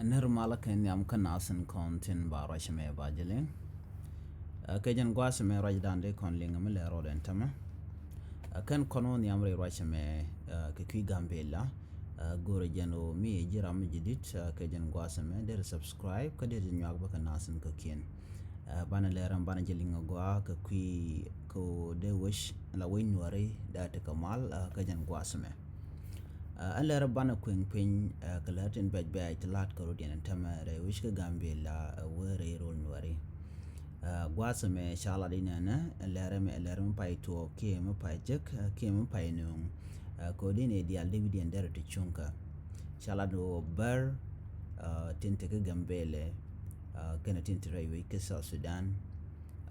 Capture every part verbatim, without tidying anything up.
Nir malä kɛ nhiam kä nasin kɔn thin ba ruac mɛ ba jɛ liŋ. Ɛ, kɛ jɛn guas mɛ ruac dan dee kɔn liŋ mi lɛ rɔɔd ɛn tämɛ. Ɛ, kɛn kɔn wä nhiam rɛy ruac mɛ, ɛ, kɛ kui̱ Gambela. Ɛ, go̱rɛ jɛn wä mi ji̱ ram mi ji̱ dit, ɛ, kɛ jɛn guas mɛ der subscribe kä der jɛ nyuak bä kɛ nasin kɛ kiɛn. Ɛ, banɛ lɛr ɛn banɛ jɛ liŋ a gɔaa kɛ kui̱ kɛ wä dee wec la wec nuɔri dee ti kɛ mal, ɛ, kɛ jɛn guas mɛ. Ɛ, ɛn lɛr banɛ kueŋ piny, ɛ, kɛ lɛr tin bɛc bɛc ti lat kɛ rut yɛn tämɛ rɛy wec kä Gambela, ɛ, wee rɛy rol nuɔri. Ɛ, guas mɛ ca lat inɛnɛ, ɛ, lɛr mɛ, lɛr mɛ pay tuɔɔk kiɛ mɛ pay jek, ɛ, kiɛ mɛ pay nuŋ. Ɛ, kɛ wä din ɛ dial dee wi̱diɛn derɛ ti cuŋkä. Ca lat wä bär, ɛ, tin te kä Gambela, ɛ, kɛnɛ tin te rɛy wec kä South Sudan.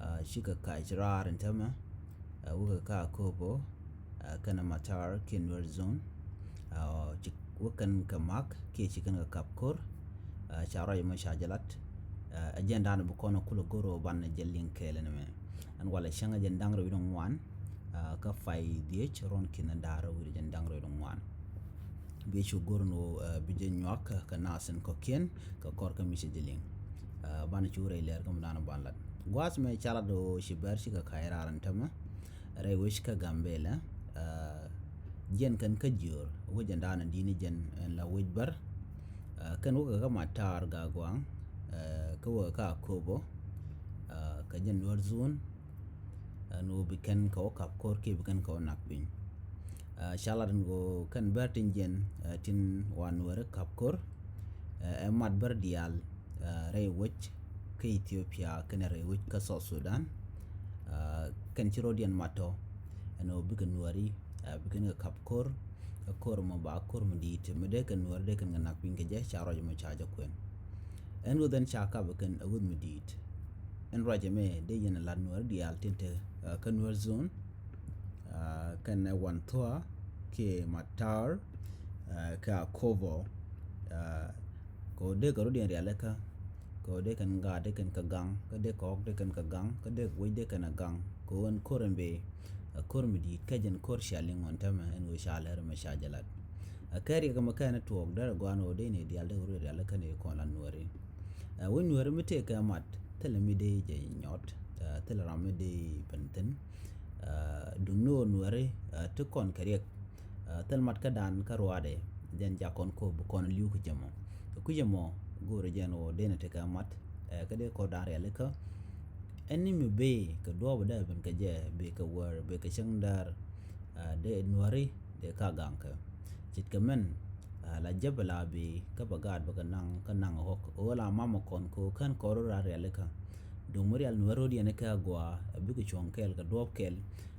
Ɛ, cikɛ kac raar ɛn tämɛ, ɛ, wä kɛ kä Akobo, ɛ, kɛnɛ Matar kiɛ Nuer Zone. Ɛ, ci wä kɛn kɛ mak kiɛ ci kɛn kɛ kap ko̱r. Ɛ, ca ruac mɔ ca jɛ lat. Ɛ, ɛ jɛn dan bi kɔn kulɛ go̱r wä banɛ jɛ liŋ kɛɛl ɛn mɛ. Ɛn walɛ cäŋ ɛ jɛn da̱ŋ rɛw wi̱dɛ ŋuan, ɛ, kä pay dhiec run ki̱n da̱ŋ rɛw wi̱dɛ jɛn da̱ŋ rɛw wi̱dɛ ŋuan. Bi cu go̱r ni wä, ɛ, bi jɛ nyuak kɛ, kɛ nasin kɔ̱kiɛn kɛ kɔr kä mi cɛ jɛ liŋ. Ɛ, banɛ cu rɛy lɛr kä mi dan ban lat. Guas mɛ ca lat wä ci bär cikɛ kac raar ɛn tämɛ rɛy wec kä Gambela. Ɛ, jiɛn kɛn kä jiöör wec ɛn dan di̱n jɛn ɛn la wec bär. Ɛ, kɛn wä kɛ kä Matar Gaguaŋ, ɛ, kä wä kɛ kä Akobo, ɛ, kɛ jɛn Nuer Zone. Ɛ, ni wä bi kɛn kɛ wä kap ko̱r kiɛ bi kɛn kɛ wä nak piny. Ɛ, ca lat ni wä kɛn bär tin jiɛn, ɛ, tin wa Nuɛri kap ko̱r. Ɛ, ɛ mat bär diaal, ɛ, rɛy wec kä Ethiopia kɛnɛ rɛy wec kä South Sudan. Ɛ, kɛn ci rɔdiɛn mat tɔ ɛn wä bikɛ Nuɛri, ɛ, bi kɛn kɛ kap ko̱r. Ɛ, ko̱r mɔ ba ko̱r mi di̱i̱t mi dee kɛ Nuɛri dee kɛn kɛ nak piny kɛ jɛ ca ruac mɔ ca jɛ kuɛn. Ɛn wä dhɛn ca kap kɛn ɛ wä mi di̱i̱t. Ɛn ruac ɛmɛ dee yɛn ɛ lat Nuɛri diaal tin te, ɛ, kä Nuer Zone, ɛ, kɛnɛ Wanthua kiɛ Matar, ɛ, kɛ Akobo, ɛ, kɛ wä dee kɛ rɔdiɛn rialikä. Kɛ wä dee kɛn gaat dee kɛn kɛ gaŋ, kä dee kɛ ɣɔk dee kɛn kɛ gaŋ, kä dee kɛ wec dee kɛn ɛ gaŋ. Kɛ wä ɛn ko̱r ɛn bee, ɛ, ko̱r mi di̱i̱t kä jɛn ko̱r cia liŋ ɣɔn tämɛ ɛn wä ca lɛr mɛ ca jɛ lat. Ɛ, kɛ riɛk mɛ kɛn tuɔɔk derɛ gɔaan wä dee ni diaal dee kɛ rɔdiɛn rialikä ni kɔn la Nuɛri. Ɛ, wec Nuɛri mi tëëkɛ mat thilɛ mi dee jɛ nyɔt, ɛ, thilɛ ram mi dee ben thi̱n. Ɛ, duŋni wä Nuɛri, ɛ, ti kɔn kɛ riɛk, ɛ, thil mat kä dan kä ruaadɛ jɛn jak kɔn kop bi kɔn li̱w kä jɛ mɔ. Kɛ kui̱ jɛ mɔ go̱o̱rɛ jɛn wä dee ni tekɛ mat, ɛ, kä dee kɔn dan rialikä. Ɛn ni mi bee kɛ duɔɔp dee ben kɛ jɛ bee kɛ wär bee kɛ cäŋ däär, ɛ, dee Nuɛri dee ka gaŋ kɛ. Ce̱tkɛ mɛn, ɛ, la jɛ bɛ la bee kä bɛ gaat bɛ kɛ naŋ kä naŋ ɣɔk ɣöö la mamɛ kɔn kɛ ɣöö kän kɔn rɔ rat rialikä. Duŋ mi rial Nuɛr rɔ̱diɛn kɛ agua, ɛ, bikɛ cuɔ̱ŋ kɛɛl kɛ duɔ̱ɔ̱p kɛɛl.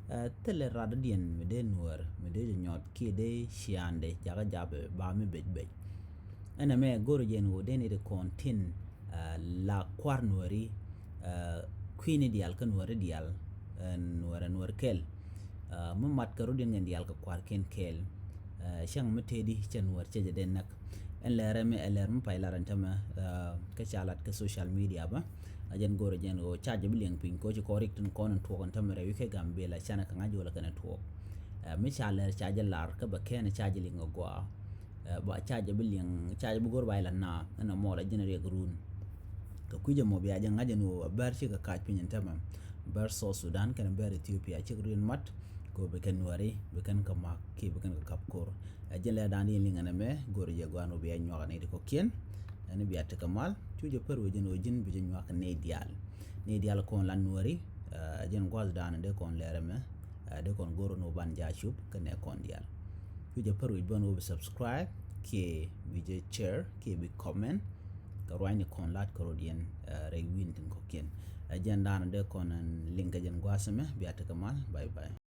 Ɛ, thilɛ rat dɔ̱diɛn mi dee Nuɛr mi dee jɛ nyɔt kiɛ dee ciaaŋdɛ jakä japɛ ba mi bec bec. Ɛn ɛmɛ go̱rɛ jɛn ɣöö dee ni di kɔn tin, ɛ, la kua̱r Nuɛri, ɛ, kui̱ni diaal kä Nuɛri diaal, ɛ, Nuɛr ɛ Nuɛr kɛl. Ɛ, mi mat kɛ rɔ̱diɛn kɛn diaal kɛ kua̱rkiɛn kɛɛl. Ɛ, cäŋ mi tëëdi cɛ Nuɛr cɛ jɛ dee näk. Ɛn lɛr ɛmɛ ɛ lɛr mi pay lar ɛn tämɛ, ɛ, kä ca lat kä social media bä. A jɛn go̱rɛ jɛn ɣöö ca jɛ bi liɛŋ piny kɛ ɣöö ci kɔn rik tin kɔn in tuɔɔk ɛn tämɛ rɛy wi̱c kɛ Gambela canɛ kɛ ŋa̱c jɛ wala kɛn ɛ tuɔɔk. Ɛ, mi ca lɛr ca jɛ lar kä bɛ kɛn ca jɛ liŋ ɛ gɔaa. Ɛ, ba ca jɛ bi liŋ, ca jɛ bi go̱r ba ilɛ na ɛn ɛmɔ la jɛn riɛk run. Kɛ kui̱ jɛ mɔ bia jɛ ŋa̱c ɛn ɣöö a bär cikɛ kac piny ɛn tämɛ. Bär South Sudan kɛn bär Ethiopia cik riɛn mat. Kɛ ɣöö bi kɛn Nuɛri bi kɛn kɛ mak kiɛ bi kɛn kɛ kap ko̱r. Ɛ jɛn lɛ dan in liŋ ɛn ɛmɛ go̱r jɛ gɔaa ɛn ɣöö bia nyuak ɛn iti kɔ̱kiɛn. Ɛn bia tekɛ mal cu jɛ pär wee jɛn ɣöö ji̱n bi jɛ nyuak ni diaal. Ni diaal kɔn la Nuɛri, ɛ jɛn gua̱th dan dee kɔn lɛr ɛmɛ. Ɛ dee kɔn go̱r ɛn ɣöö ban ja cup kɛ nɛ kɔn diaal. Cu jɛ pär wi̱c bän wä bi subscribe kiɛ bi jɛ share kiɛ bi comment. Kɛ ruacni kɔn lat kɛ rɔ̱diɛn, ɛ, rɛy wi̱n tin kɔ̱kiɛn. Ɛ jɛn da̱a̱n dee kɔn ɛn liŋ kɛ jɛn gua̱a̱th ɛmɛ bia tekɛ mal. Bye bye.